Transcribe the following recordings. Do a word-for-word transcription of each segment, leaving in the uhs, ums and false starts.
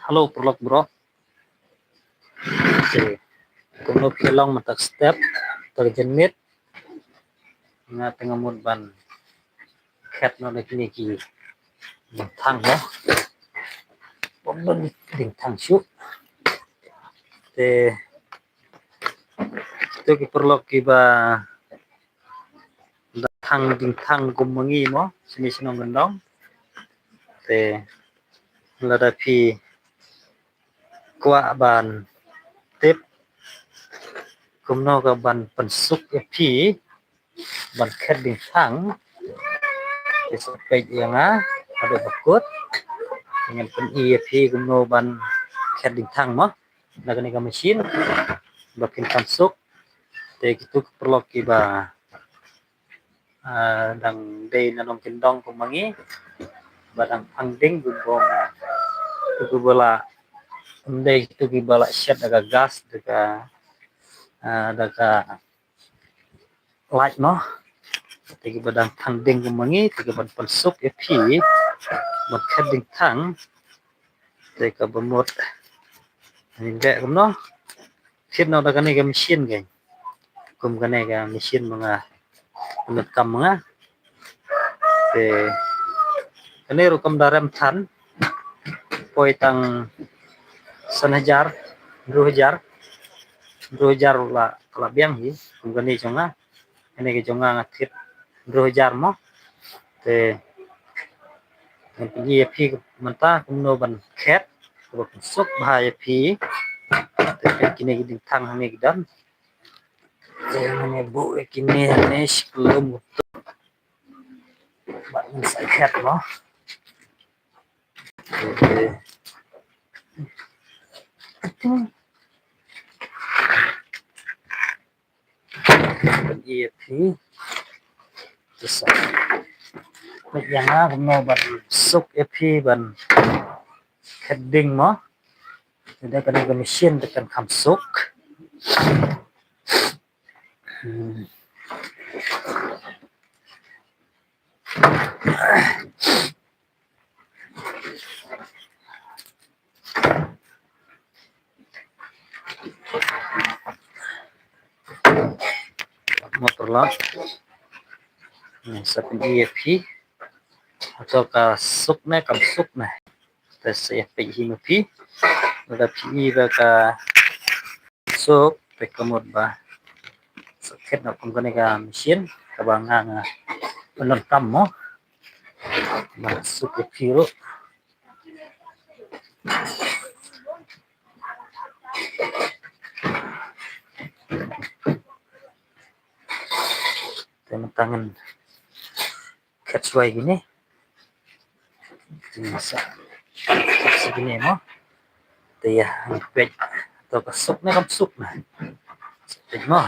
Hello, paralok baroh. Te kumno phi long mynta ka step, mynta ka janmiet? Nga te nga mut ban khet noh da kine ki diengthang mo. Bym don diengthang shuh. Te to ki paralok kiba da thang diengthang kum ma ngi mo, shane sha Nongkyndong. Te lada phi kwah ban tip kumno ka ban pynsuk ïa phi ban khet diengthang, te sa peit ïa nga haduh ba kut. Ngan pyni ïa phi kumno ban khet diengthang mo na kane ka machine ba phin kham suk. Te kito ki paralok kiba ah, dang dei na Nongkyndong kum ma ngi ba dang phang dieng, bym bun kito kiba la, ym dei kito kiba la shet da ka gas, da ka, ah, da ka light mo. Te kiba dang phang dieng kum ma ngi, te kiban pynsuk ïa phi ban khet diengthang. Te kaba mut ngin beh kumno, thied noh da kane ka machine kein. Kum kane ka machine ma nga, mynta kam ma nga. Te kane ruh kam da rem than, poi tang san hajar, hynriew hajar, hynriew hajar la, la biang hi. Kum kane jong nga, kane ka jong nga nga thied hynriew hajar mo. Te ngan pyni ïa phi mynta kumno ban khet kaba pynsuk bha ïa phi. Te peit kine ki diengthang hangne ki don. Te ngan ïa buh ïa kine hangne shi kyllum kumto. Bad ngan sa khet mo. Te Pyni ïa phi. Te sa peit ïa nga kumno ban suk ïa phi ban khet dieng mo. Te da kane ka machine te kan kham suk. Hmm. Mo paralok, ngan sa pyni ïa phi hato ka suk ne kam suk ne. Te sa ïa peit hi ma phi. Lada phi i ba ka suk, te ka mut ba sa khet noh kum kane ka machine kaba nga nga pyndonkam mo. Ba suk ïa phi ruh. Te mynta ngan khet shuwa ïa kine. Te sa khet shuwa ïa kine mo. Te ïa ngan peit to ka suk ne kam suk ne. Peit mo.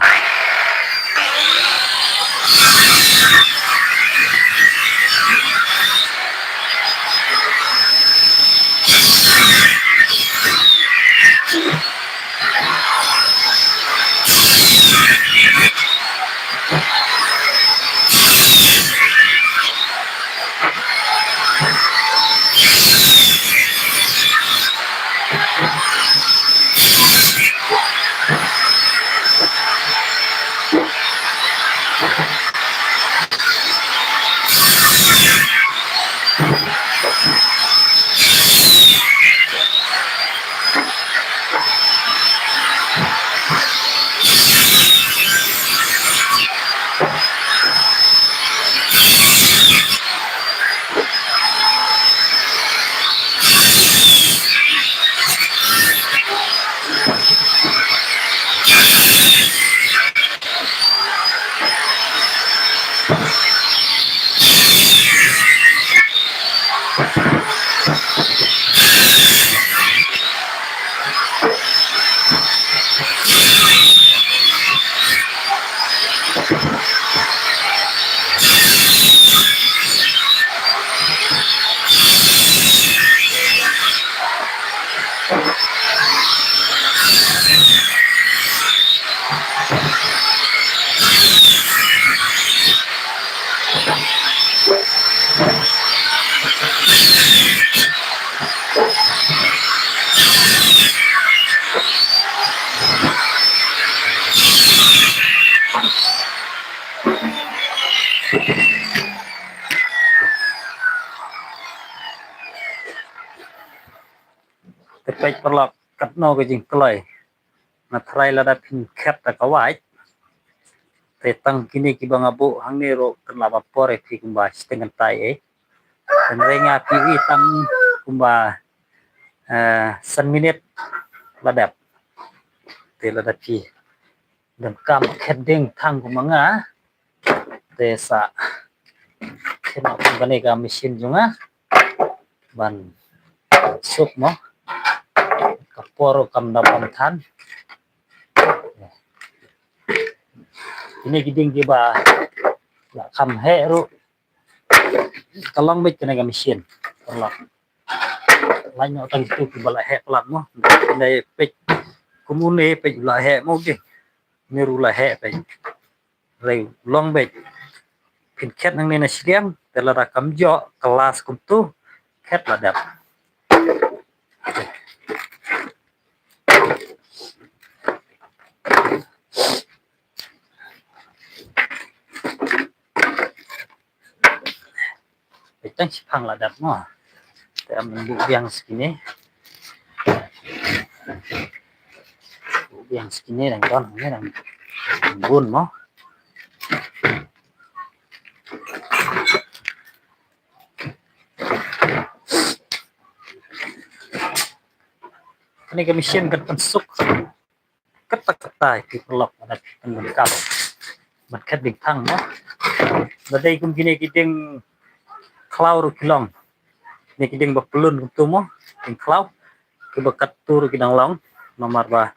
Te peit paralok katno ka jingkloi. Nga tharai lada phin khet da ka wait, te tang kine kiba nga buh hangne ruh kan lah ban por ïa phi kumba shiteng kynta eh. Te nga ïa phi i tang kumba, eh, san minit la dep. Te lada phi donkam khet dieng thang kumba nga, te sa khet noh kum kane ka machine jong nga ban suk mo. Ka por ruh kam da bam than. Kine ki dieng kiba la kham heh ruh ka long beit kane ka machine. Ka long. Lait noh tang kitu kiba la heh palat mo. Kane peit kum une peit la heh mo ki. Une ruh la heh peit. Hynrei long beit. Phin khet nangne na shiliang, te lada kam joh, ka last kumtu, khet la dep. Peit tang shiphang la dep mo. Te ym buh biang sha kine. Buh biang sha kine dang don hangne dang bun mo. Kane ka machine kan pynsuk. Kata kata ki paralok ada pyndonkam ban khet dieng thang mo. Ba dei kum kine ki dieng khlaw ruh ki long. Kine ki dieng ba pyllun kumtu mo, dieng khlaw. Kiba katto ruh ki dang long. Namar ba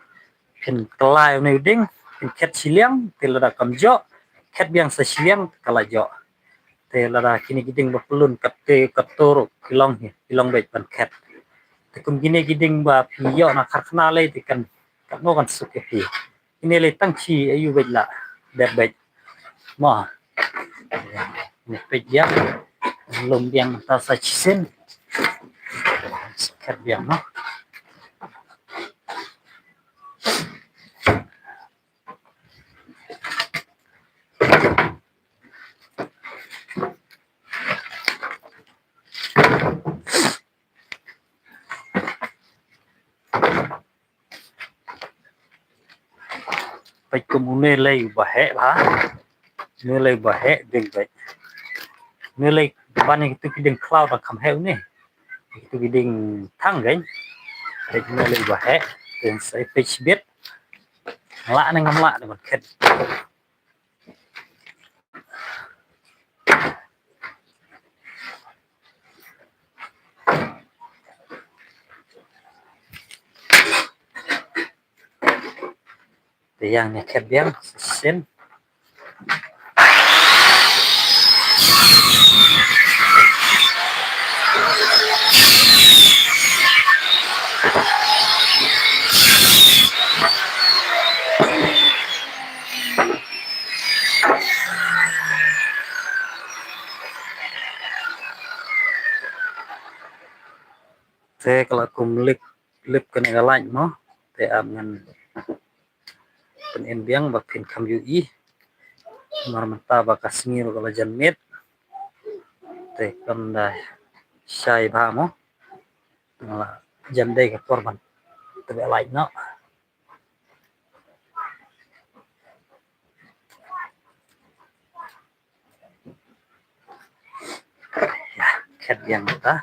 phin kylla ïa une u dieng, phin khet shiliang, te lada kam joh, khet biang sa shiliang, ka la joh. Te lada kine ki dieng ba pyllun katte katto ruh ki long hi, ki long beit ban khet. Te kum kine ki dieng ba phi ïoh na karkhana lei te kan, katno kan suk ïa phi. Kine lei tang shi aïu beit la dep beit. Mo. Ni peit biang. Lum biang ta sa shisien. Khet biang mo. Peit kum une lei uba heh bha. Une lei uba heh dieng peit. Une lei ban ïa kitu ki dieng khlaw da kham heh une. Kitu ki dieng thang kein. Peit une lei uba heh. Dieng sa peit shibit. Lah ne ngam lah ne ban khet. Te ïa nga khet biang shisien. Te ka la kum lip, lip kane ka light mo. Te ap ngan pynim biang ba phin kham ïohi. Namar mynta ba ka sngi ruh ka la jan miet. Te kam da shai bha mo. Nga la jan dei ka por ban tbeh light noh. Ïa, khet biang ta.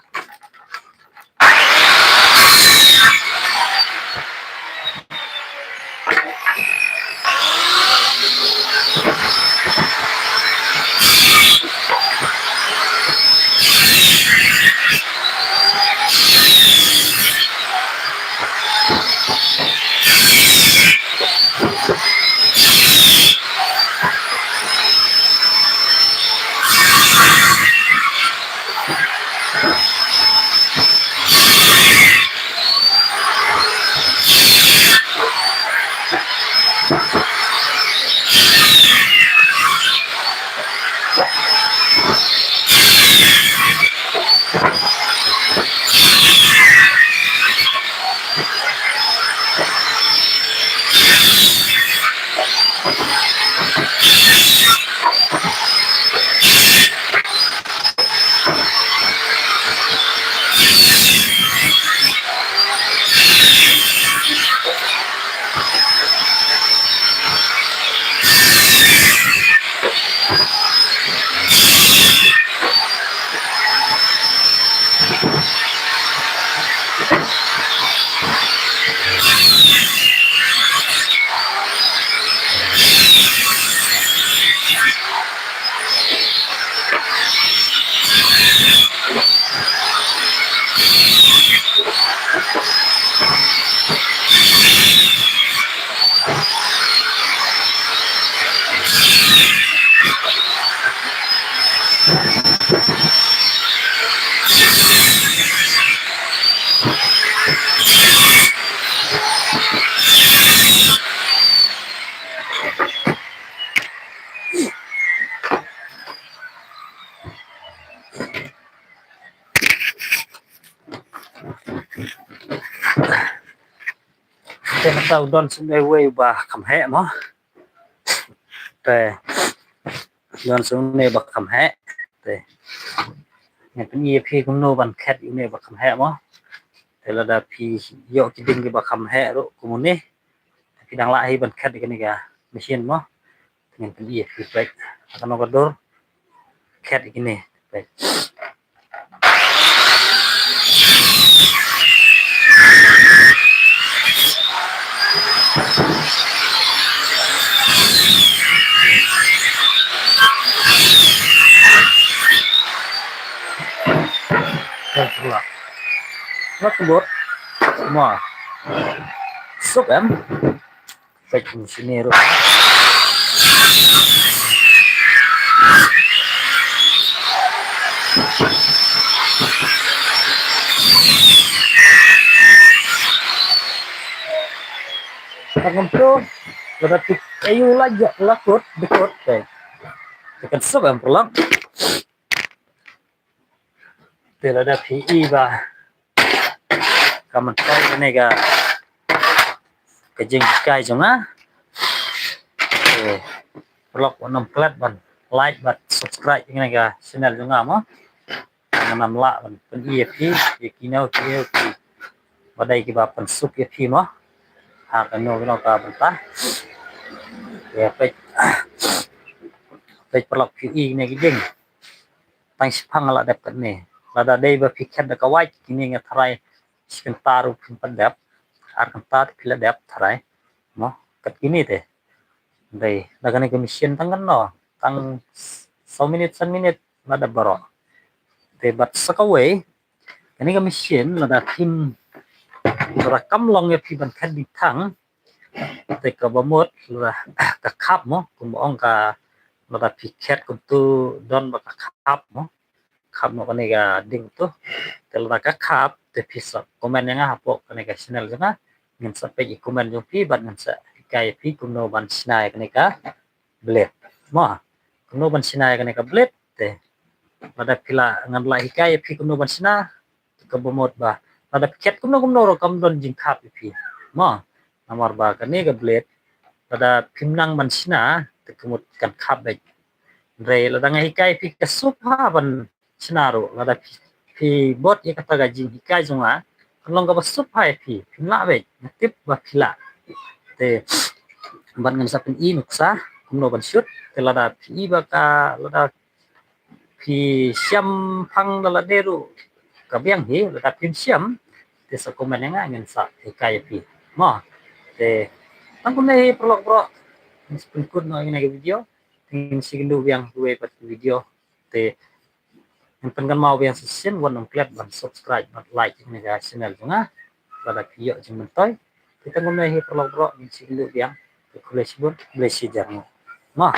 Te mynta u don sum uwei uba kham heh mo. Te don sum une ba kham heh. Te ngan pyni ïa phi kumno ban khet ïa une ba kham heh mo. Te lada phi ïoh ki dieng kiba kham heh ruh kum une, te phi dang lah hi ban khet ïa kane ka machine mo. Ngan pyni ïa phi peit ha kano ka dur khet ïa kine peit. Peit pula. Ngat bot. Ma. Suk em. Peit kum sini ruh. Tang kumtu, lada phi ïoh la ïa la kut, dikut, peit. Te kan suk em pula. Te lada phi i ba ka myntoi kane ka, ka jinghikai jong nga. Te paralok wat nym klet ban like bad subscribe ïa kane ka channel jong nga mo. Ngan nym lah ban pyni ïa phi ïa kino kino kiba dei kiba pynsuk ïa phi mo. Ha kano kano ka bynta. Ïa peit, peit paralok phi i kine ki dieng. Tang shiphang nga la dep katne. Lada dei ba phi khet da ka wait kine nga tharai shi kynta ruh phim pat dep. Ar kynta te phi la dep tharai. Mo, kat kine te. Dei, da kane ka machine tang kano, tang saw minit san minit la dep baroh. Te bad sa kawei, kane ka machine lada phim, lada kam long ïa phi ban khet dieng thang, te kaba mut lada ka khap mo, kumba ong ka, lada phi khet kumtu don ba ka khap mo. Khap mo kane ka dieng tu. Te lada ka khap te phi sa comment ïa nga hapoh kane ka channel jong nga. Ngin sa peit ïa comment jong phi bad ngin sa hikai ïa phi kumno ban shna ïa kane ka blade. Mo. Kumno ban shna ïa kane ka blade te. Lada phi la ngan la hikai ïa phi kumno ban shna. Kaba mut ba lada phi khet kumno kumno ruh kam don jingkhap ïa phi. Mo. Namar ba kane ka blade lada phim nang ban shna te ka mut kan khap beit. Hynrei lada nga hikai phi ka suk ha ban shna ruh, lada phi, phi bud ïa kata ka jinghikai jong nga, kan long kaba suk ha ïa phi, phim lah beit, nga tip ba phi lah. Te bad ngan sa pyni nuksa kumno ban shoot, te lada phi i ba ka, lada phi shem phang da lade ruh ka biang hi, lada phim shem te sa comment ïa nga, ngin sa hikai ïa phi. Mo. Te tang kumne hi paralok baroh. Ngin sa pynkut noh ïa kane ka video. Te ngin sa ïakynduh biang ha kawei pat ka video. Te ngin pynkynmaw biang sa shisien, wat nym klet ban subscribe bad like ïa kane ka channel jong nga. Lada phi ïoh jingmyntoi. Te tang kumne hi paralok baroh, ngin sa ïakynduh biang. Te khublei shibun, khublei shihajar nguh. Mo.